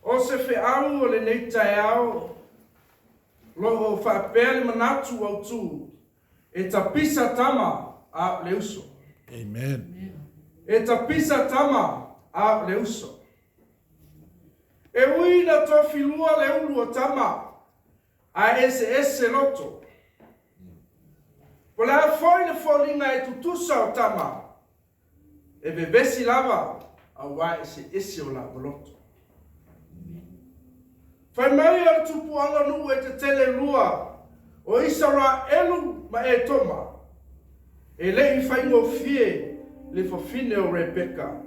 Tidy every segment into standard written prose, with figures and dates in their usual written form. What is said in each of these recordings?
O se feau o lenei taeao, lo o faapea le manatu autu, e tapisa tama a o le uso. Amen. E tapisa tama a o le uso. E ui na tofilua le ulu o tama, ae eseese loto. Po le a foi le foliga e tutusa o tama, E vevesi lava auā eseese o lāua loto. Fai mai o le tupuaga nuu e tetele lua o Isaraelu ma Etoma, e le i faigofie le fafine o Rebeka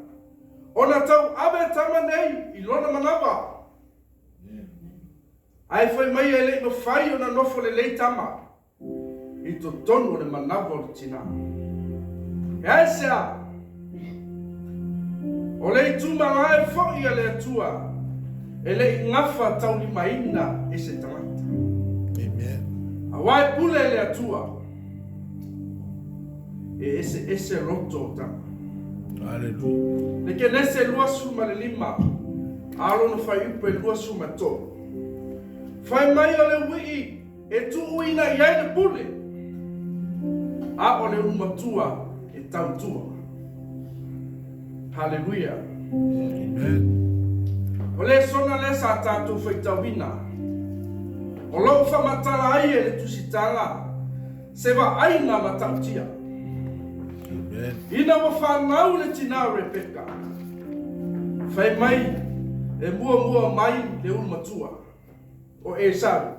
ona tauave tama nei i lona manawa. Ae fai mai e le i mafai ona nofo lelei tama. i totonu o le manawa o le tinā. E aisea? O le itumalae foi a le Atua e le i gafa taulimaina e se tagata. Amen. Auā e pule le Atua, e eseese loto o tama. Hallelujah. Le Kenese 25, a lona fuaiupu e 23. Fai mai o le uii E tuuina i ai le pule, a o le ulu matua e tautua. Haleluia! Amen. O le sona lea sa tatou faitauina, o lo o faamatala ai e le Tusitala se vaaiga matautia. Amen. Ina ua fanau le tinā o Rebeka, fai mai e muamua mai le ulu matua. O Esau,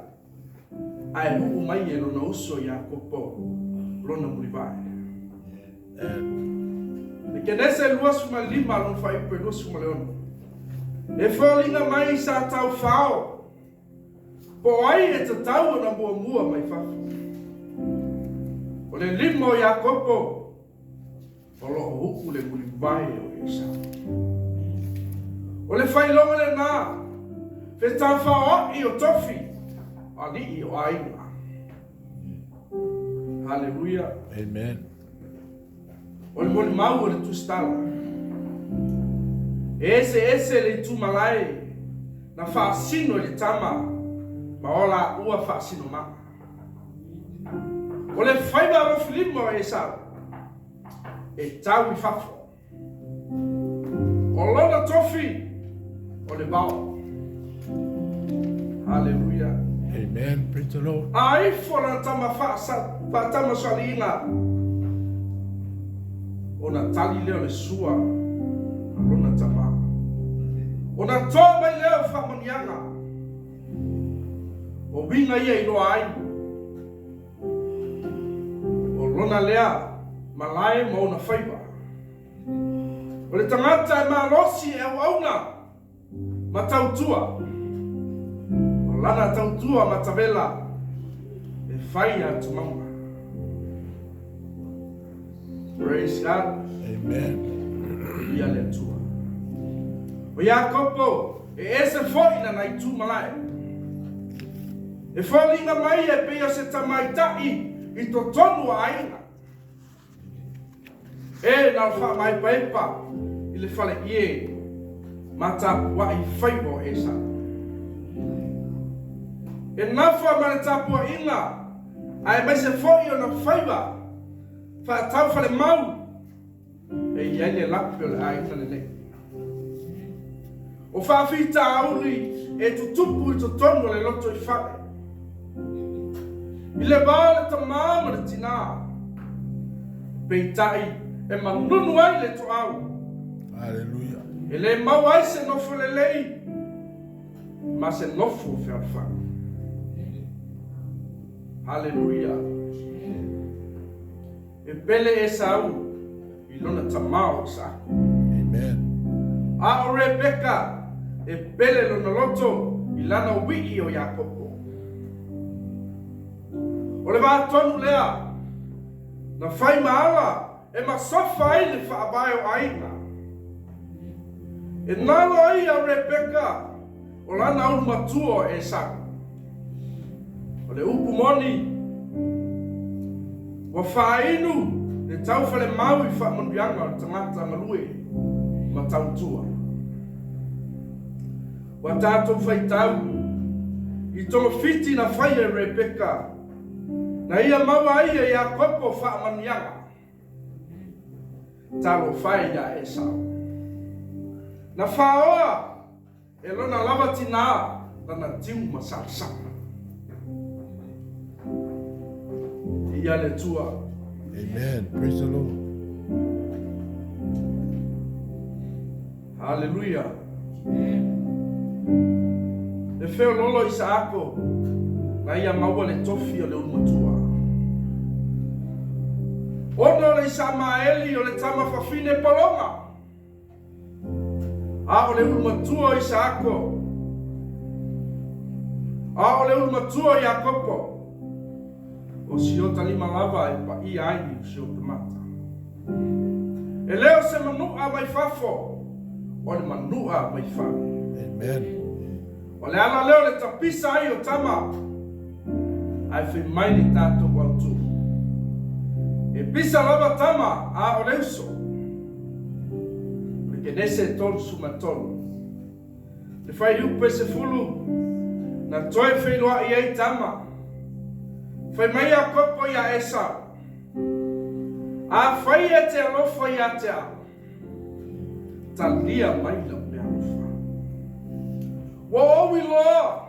ae huu mai e lona uso Iakopo lona mulivae. Le Kenese 25 lona fuaiupu e 26. E foliga mai sa taufao, po o ai e tatau ona muamua mai fafo. O le lima o Iakopo O lo o upu le mulivae o Esau. O le failoga lena, fetaufaoaʻi o tofi, alii o aiga. Haleluia. Amen. O le molimau o le tusitala. E eseese le itumalae na faasino i le tama ma o laua faasinomaga. O le faiva alofilima o Esau e tau i fafo. O lona tofi o le vao. Haleluia. Amen. Praise the Lord. A ifo lana tama faatamasoaliiga, ona tali lea o le sua a lona tama. Ona toa mai lea o faamanuiaga. O uiga ia iloa ai o lona lea malae ma ona faiva. O le tagata e malosi e auauna ma tautua, o lana tautua matavela e fai atumauga. Praise God. Amen. Viia le Atua. O Iakopo, e ese foi lana itu malae. E foliga mai e pei o se tamaitaʻi i totonu o aiga. E na o faamaepaepa i le fale ie ma tapuaʻi faiva o Esau. E nafa ma le tapuaʻiga aemaise foi ona faiva faataufalemau e i ai le lape o le aiga lenei. O faafitauli e tutupu i totonu o le lotoifale. I le va o le tamā ma le tinā, peitai e manunu ai le toau. Haleluia. E le maua ai se nofo lelei ma se nofo fealofani. Haleluia. E pele Esau i lona tamā o Isaako. Amen. A o Rebeka e pele lona loto i lana uii o Iakopo. O le vā tonu lea na fai ma ala e masofa ai le faavae o aiga. E nalo ai ia Rebeka o lana ulu matua o Esau. O le upu moni, ua faainu le taufalemau i faamanuiaga o le tagata galue ma tautua. Ua tatou faitau i togafiti na faia e Rebeka, na ia maua ai e Iakopo faamanuiaga. Talofa e ia Esau. Na faoa e lona lava tinā lana tiu ma salasala. Viia le Atua. Amen. Praise the Lord. Haleluia. E feololo Isaako na ia maua le tofi o le ulumatua. Ona o le Isamaeli o le tama fafine pologa. A o le ulumatua o Isaako. A o le ulumatua o Iakopo. O siota lima lava e paia ai o siota mata. E le o se manu'a mai fafo, o le manu'a mai fale. Amen. O le ala lea o le tapisa ai o tama, ae fai mai le tatou autū. E pisa lava tama, a o le uso. O le Kenese 33. Le fuaiupu 10, na toe feiloai ai tama. Fai mai Iakopo iā Esau, Afai e te alofa ia te au, talia mai lau meaalofa. Ua ou iloa,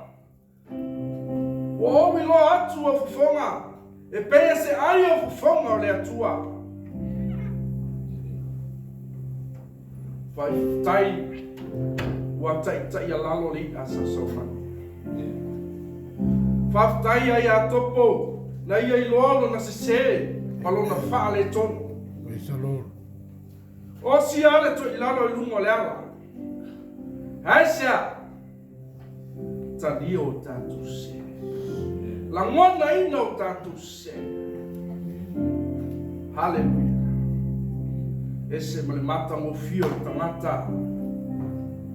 ua ou iloa atu au fofoga, e pei e se ai au fofoga o le Atua. Faafetai ua taitaialalo le i'a sausaumani. Faafetai ia Iakopo na ia iloa lona sese ma lona faaletonu. Praise the Lord. Osia le toilalo i luga o le ala. Aisea? Talia o tatou sese. Lagonaina o tatou sese. Haleluia. Ese ma le matagofie o le tagata,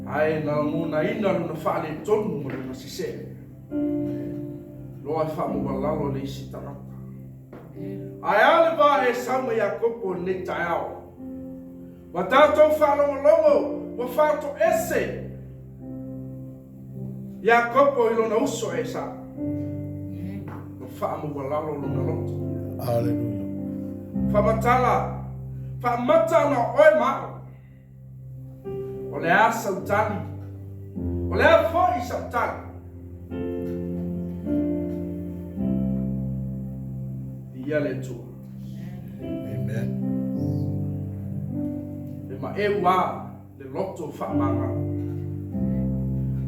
ae na lagonaina lona faaletonu ma lona sese. Loa e faamaualalo le isi tagata. Ae a le va e sau ma Iakopo i lenei taeao? Ua tatou faalogologo ua faatoese Iakopo i lona uso Esau. Ua faamaualalo lona loto. Aleluia. Faamatala, faamata ana o oe ma au. O le a sau tali? O le a foi sau tali? Viia le Atua. Amen. E maeu a le loto faamagalo.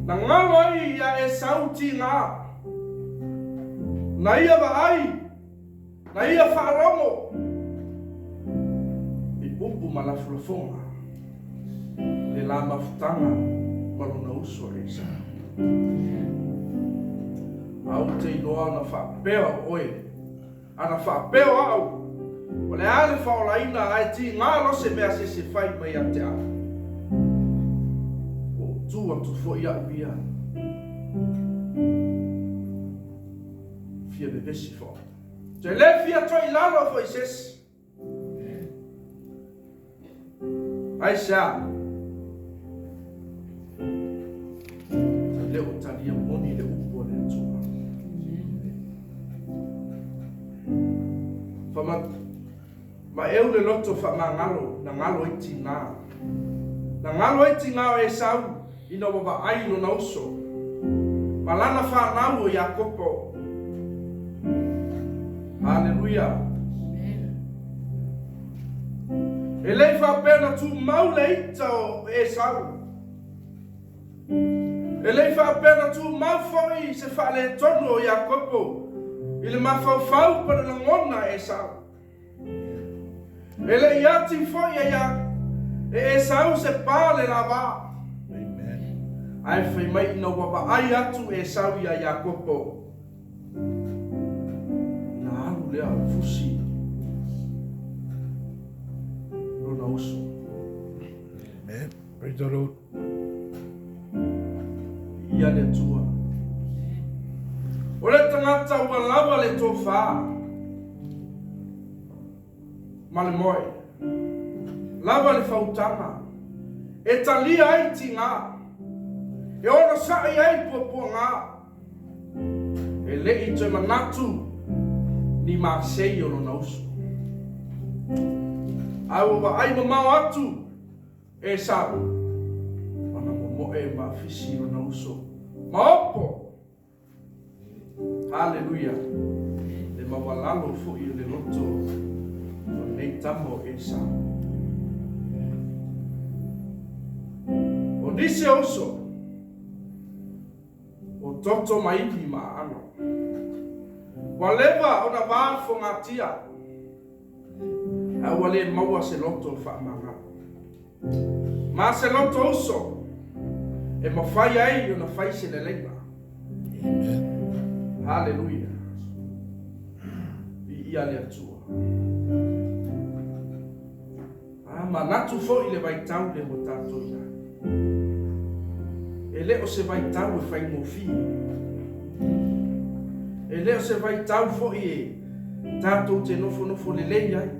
Na galo ai ia Esau tiga, na ia vaai, na ia faalogo i upu ma lafolafoga, le la mafutaga ma lona uso Esau. A ou te iloa na faapea o oe Ana faapea o au, o le a le faaolaina ae tiga lo se mea se se fai mai ia te au. Ua ou tu atu foi au ia. Fia vevesi foi. Te le fia toi lalo foi sesi. Aisea? E le o talia moni le upu a le Atua. Whama, ma eu le loto whamangalo, na ngalo ai tingā. Na ngalo ai tingā o Esau, ina ua vaai lona uso. Ma lana whanau o Iakopo. Haleluia. E le i faapea na tumau le ita o Esau. E le i faapea na tumau foi se faaletonu o Iakopo i le mafaufau pa le lagona a Esau. E le i ati foi e ia e Esau se pa le lava. Ae fai mai ina ua vaai atu Esau ia Iakopo. Ona alu lea o fusi lona uso. Amen. Praise the Lord. Ia le Atua. O le tagata ua lava le tofa ma le moe. Lava le fautaga e talia ai tiga. E onosai ai puapuaga, e le i toe manatu ni masei o lona uso. Ae ua vaai mamao atu Esau, ona momoe ma afisi lona uso ma opo. Haleluia! Le maualalo foi o le loto o lenei tama o Esau. O nisi o uso, o toto ma ivi ma aano. Ua leva ona va fogatia, ae ua le maua se loto faamagalo. Ma se loto uso e mafai ai ona fai se leleiga. Amen. Haleluia. Viia le Atua. A manatu foi le vaitau lea ua tatou i ai. E le o se vaitau e faigofie. E le o se vaitau foi e tatou te nofonofo lelei ai.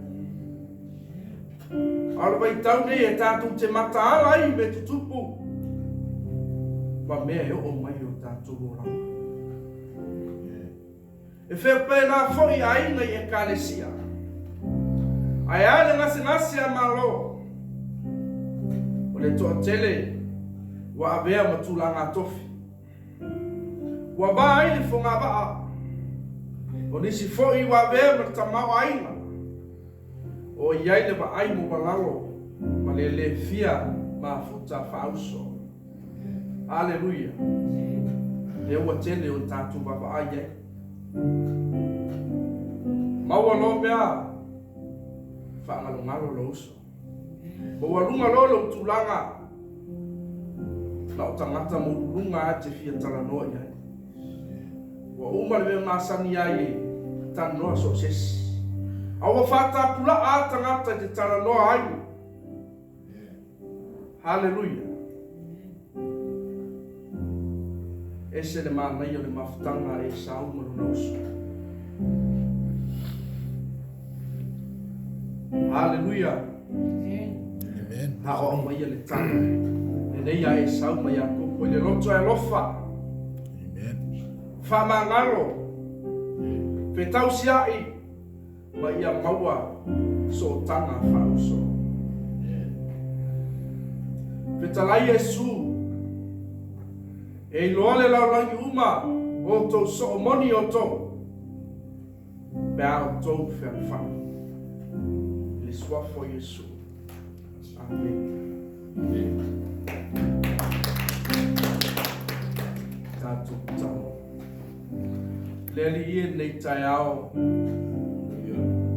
A o le vaitau nei e tatou te mataala ai i mea tutupu ma mea e oo mai i o tatou olaga. E faapena foi aiga i Ekalesia. Ae a le gasegase a Malo? O le toatele ua avea ma tulaga tofi. Ua va ai le fogavaa. O nisi foi ua avea ma le tamaoaiga. O i ai le vaai maualalo ma le le fia mafuta faauso. Aleluia! Lea ua tele o tatou vaavaai ai. Maua loa mea, faagalogalo lou uso. Maualuga loa lou tulaga, na o tagata maualuluga lava e te fia talanoa i ai. Ua uma le mea masani ai e talanoa so o se isi. A ua faatapulaa lava tagata e te talanoa ai. Haleluia! Ese le manaia o le mafutaga a Esau ma lona uso. Haleluia! Amen. A o aumaia le tala lenei a Esau ma Iakopo i le loto e alofa. Amen. Faamagalo, fetausiai, ma ia maua sootaga faauso. Fetalai Iesu, e iloa le lalolagi uma o outou soo moni outou, pe a outou fealofani. I le Suafa o Iesu. Amene. Tatou tatalo. Le Alii e lenei taeao,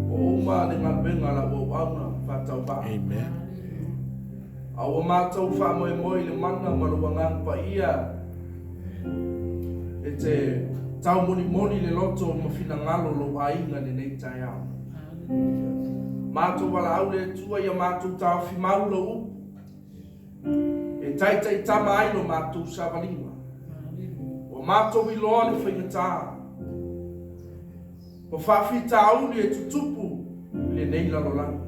ua uma le galuega a lau auauna faatauvaa. Amen. A ua matou faamoemoe i le mana ma lou Agaga Paia e te taumonimoni le loto ma finagalo o lou aiga i lenei taeao. Matou valaau le Atua ia matou taofi mau lou upu e taitaitama ai lo matou savaliga. Ua matou iloa le faigata ma faafitauli e tutupu i lenei lalolagi.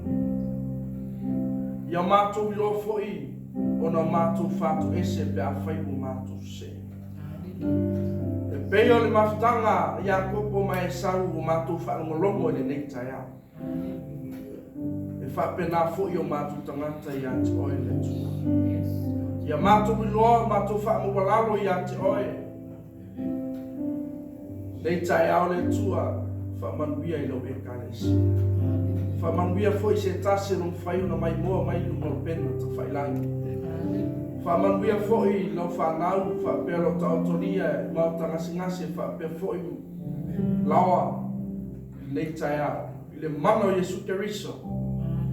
Ia matou iloa foi ona matou fatoese pe afai ua matou sese. E pei o le mafutaga a Iakopo ma Esau ua matou faalogologo i lenei taeao. E faapena foi o matou tagata ia te Oe le Atua. Ia matou iloa, matou faamaualalo ia te Oe. Nei taeao le Atua, faamanuia i lau Ekalesia. Faamanuia foi se tasi o lo mafai ona maimoa mai i luga o le pena tafailagi. Faamanuia foi lau fanau faapea lau taotolia i maota gasegase faapea foi laoa i lenei taeao. I le mana o Iesu Keriso,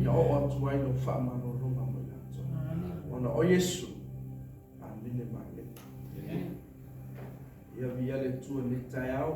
ia oo atu ai lau faamalologa mo i latou. Ona o Iesu, Amene ma amene. Ia viia le Atua i lenei taeao.